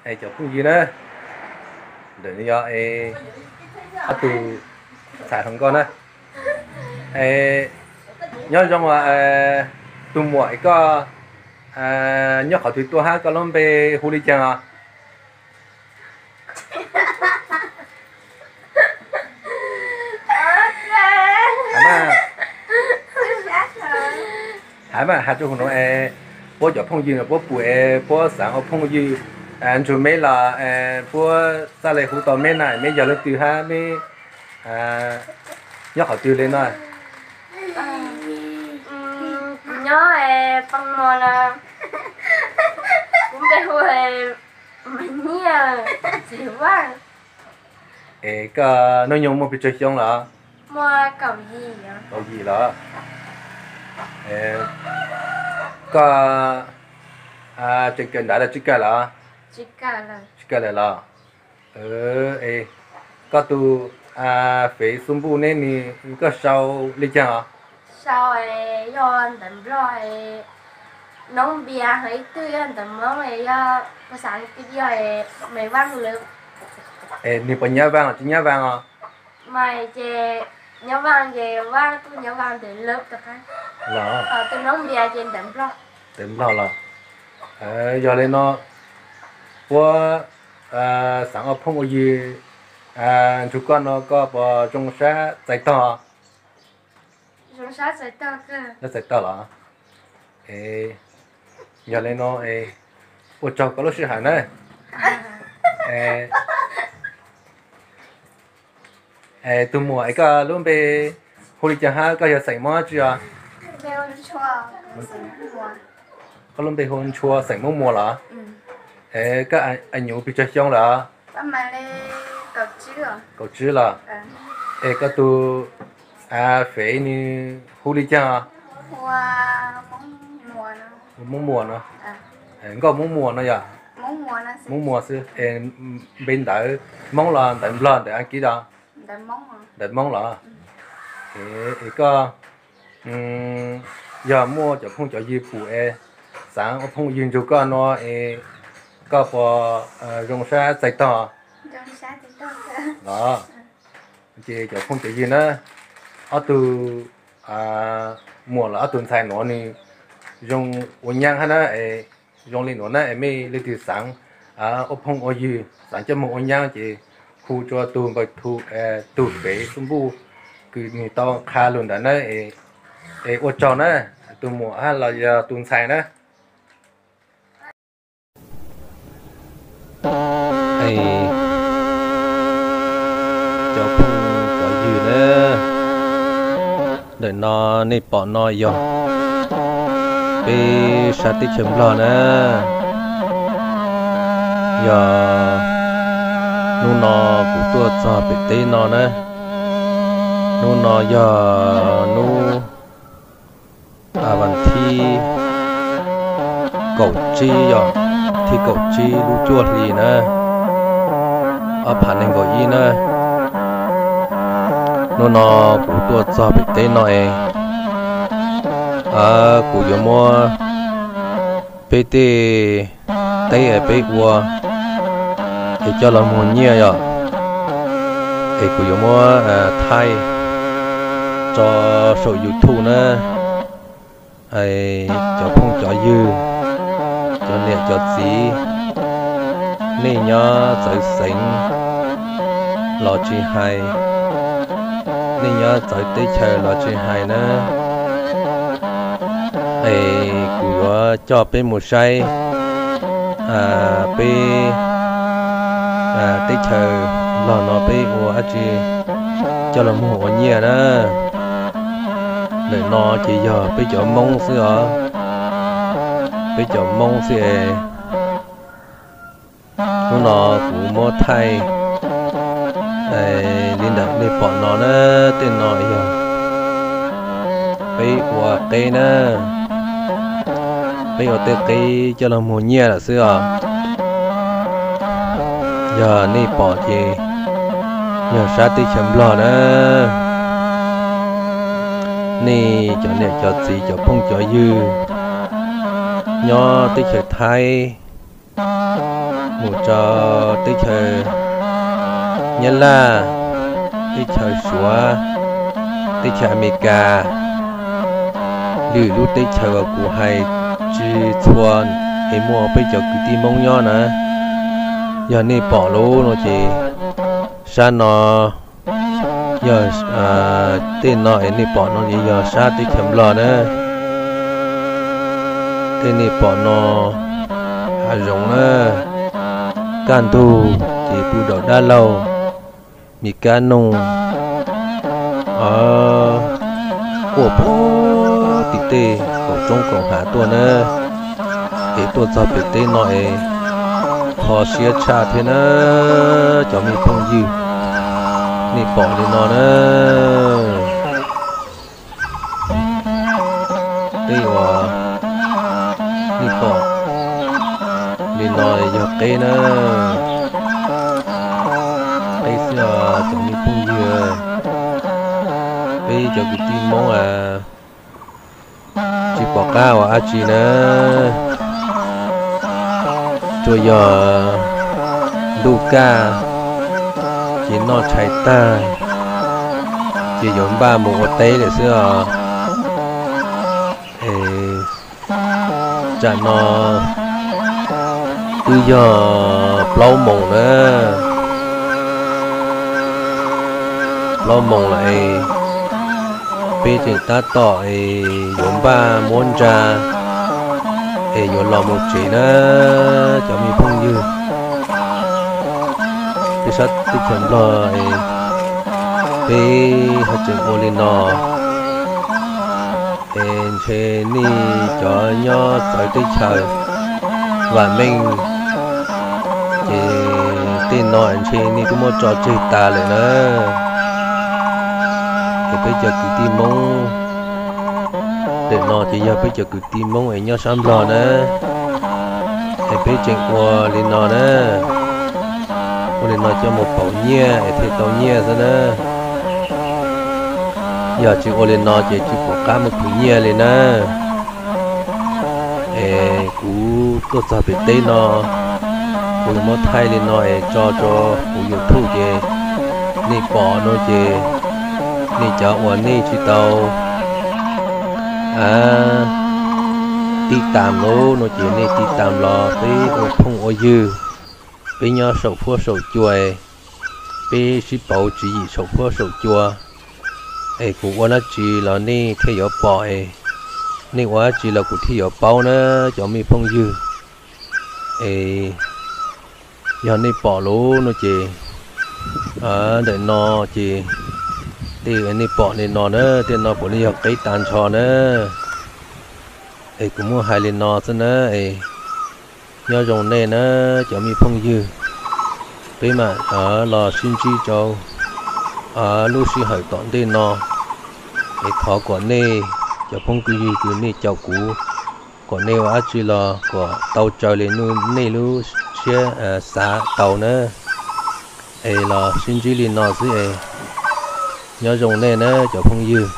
Cov phooj ywg na, ntawm no yog ob tug ntxhais hluas nkauj na. Nyob zoo, tus muam es koj nyob qhov twg tuaj hab koj lub npe hu li caag os? Has mas, has rua huv nuav es puab cov phooj ywg nuav puab pum es puab xaav ua phooj ywg nrug meb los puab xaav le hu tau meb na, meb yog leej twg hab meb nyob qhov twg le no? Nyob Paj Muas na. Kuv npe hu Mas Nyiaj Txeg Vaaj. Es koj hnub nyoog muaj pes tsawg xyoo lawm? Kaum yim los? Koj tseem kawm ntawv los tsi kawm lawm? Tsi kawm lawm los? Koj tus Facebook neb nws koj sau le caag os? Yog ntawv Nplog, Noob Npias, ho ib tug yog ntawv Moob, yog phas xas Askiv yog Maiv Vaaj Lawv. Es nws puas nyab Vaaj los tsi nyab Vaaj os? Mas ces nyab Vaaj ces Vaaj kuj nyab Vaaj ntawm Lawv rau qab. Tus Noob Npias ces ntawv Nplog. Ntawv Nplog los? Yog le no puab xaav ua phooj ua ywg nrug koj no koj puas zoo sab txais tog? Txais tog los? Yog le no ua tsaug koj lub sij hawm na. Tus muam es koj lub npe hu li caag hab koj yog xeem Moob dab tsi os? Koj lub npe hu Ntshua xeem Moob Muas los? Koj a nyuv pes tsawg xyoo lawm? Kaum tsib los? Es koj tus Facebook nws hu li caag? Moob Muas no. Nkauj Moob Muas no yog? Moob Muas xwb. Es npe ntawv Moob los ntawv Nplog ntawv Askiv los? Ntawv Moob los? Es koj yog muaj cov phooj cov ywg pum es xaav ua phooj ywg nrug koj no es koj puas zoo sab txais tog los? Ces cov phooj cov ywg na, ob tug muam los ob tug ntxhais nuav nws zoo ua nyaab hab na, es zoo le nuav na es mej leej twg xaav ua phooj ua ywg xaav coj moog ua nyaab ces hu rua tug npawb thu, tug Facebook kws nwg tau qha lug ntawd na. Es ua tsaug na, tus muam hab los yog tus ntxhais na. Cov phooj cov ywg na, ntawm no nej pom no yog peb sab teb chaws Nplog na. Yog hnub no kuv tuaj txog pem teb no na, hnub no yog hnub vas thib kaum tsib, yog thib kaum tsib lub cuaj hli na, ob phav nees nkaum ib na. Hnub no kuv tuaj txog pem teb no es kuv yuav muab peb tej teb es peb ua es coj los muag nyiaj yom, es kuv yuav muab thaij tso saum YouTube na. Cov phooj cov ywg, cov niam cov txiv, nej nyob txawv xeev los tsis hais, nej nyob txawv teb chaws los tsis hais na, es kuv yuav coj peb mus saib peb teb chaws Nplog no peb ua dab tsi coj los muag ua nyiaj na. Ntawm no ces yog peb cov Moob xwb os, peb cov Moob xwb es. Hnub no kuv muab thaij li ntawm nej pom no na, tej no yog peb ua qeb na, peb ua tej qeb coj los muag nyiaj lawm xwb os. Yog nej pom ces yog sab teb chaws Nplog na, nej cov niam cov txiv cov phooj cov ywg nyob teb chaws Thaib, mus rau teb chaws Nyab Laj, teb chaws Suav, teb chaws Amelikas, lwm lub teb chaws uas kuv hais tsis txhua es muaj peb cov kwv tij Hmoob nyob na. Yog nej pom lawm no ces sab no, yog tej no es nej pom no ces yog sab teb chaws Nplog na. Tej nej pom no hav zoov na, kaj ntug ces pw daum dab laug, me kab noog quaj puag tim tej kaum roob kaum hav tuaj na. Es tuaj txog pem teb no es kho siab tshaj thiab na, cov me phooj ywg, nej pom li no na. Tej uas nej pom li no yog qeb na, qeb xwb os cov me phooj ywg. Peb cov kwv tij Hmoob a, tsis pom qab ua dab tsi na, tsuas yog ntuj kaj ces noj tshais tag ces yuav npaj mus ua teb lawm xwb os. Es tsam no twb yog plaub moos na, plaub moos lawm es peb tseem tab tom es yuav npaj muab ntsa es yuav los mus tsev na, cov me phooj ywg. Peb sab teb chaws Nplog es peb ho tseem ua li no es ntshe nej cov nyob txawv teb chaws vam meej ces tej no ntshe nej twb muab tso tseg tas lawm na. Es peb cov kwv tij Hmoob ntawm no ces yog peb cov kwv tij Hmoob es nyob sab Nplog na, es peb tseem ua li no na, ua li no coj mus pauv nyiaj es thiaj tau nyiaj xwb na. Yog tsis ua li no ces tsis pom qab mus khwv nyiaj li na. Es kuv tuaj txog pem teb no, kuv yuav muab thaij li no es tso rau kuv YouTube ces nej pom no ces nej cov uas nej tsis tau tib tam lawm no ces nej tib tam los peb ua phooj ua ywg, peb nyob saum huab saum cua, peb sib pauv tswv yim saum huab saum cua, es kuv ua dab tsi los nej thiaj yuav pom es, nej ua dab tsi los kuv thiaj yuav paub na, cov me phooj ywg. Es yog nej pom lawm no ces ntawm no ces tej nej pom li no na, tej no puav leej yog qeb tag nrho na. Es kuv muab hais li no xwb na, es nyob zoo nej na, cov me phooj ywg. Peb mam los sib ntsib rau lub sij hawm tom ntej no. Es thov kom nej cov phooj ywg uas nej caum kuv, kom nej ua dab tsi los kom tau raws li nej lub siab xav tau na. Es los sib ntsib li no xwb es nyob zoo nej na cov phooj ywg.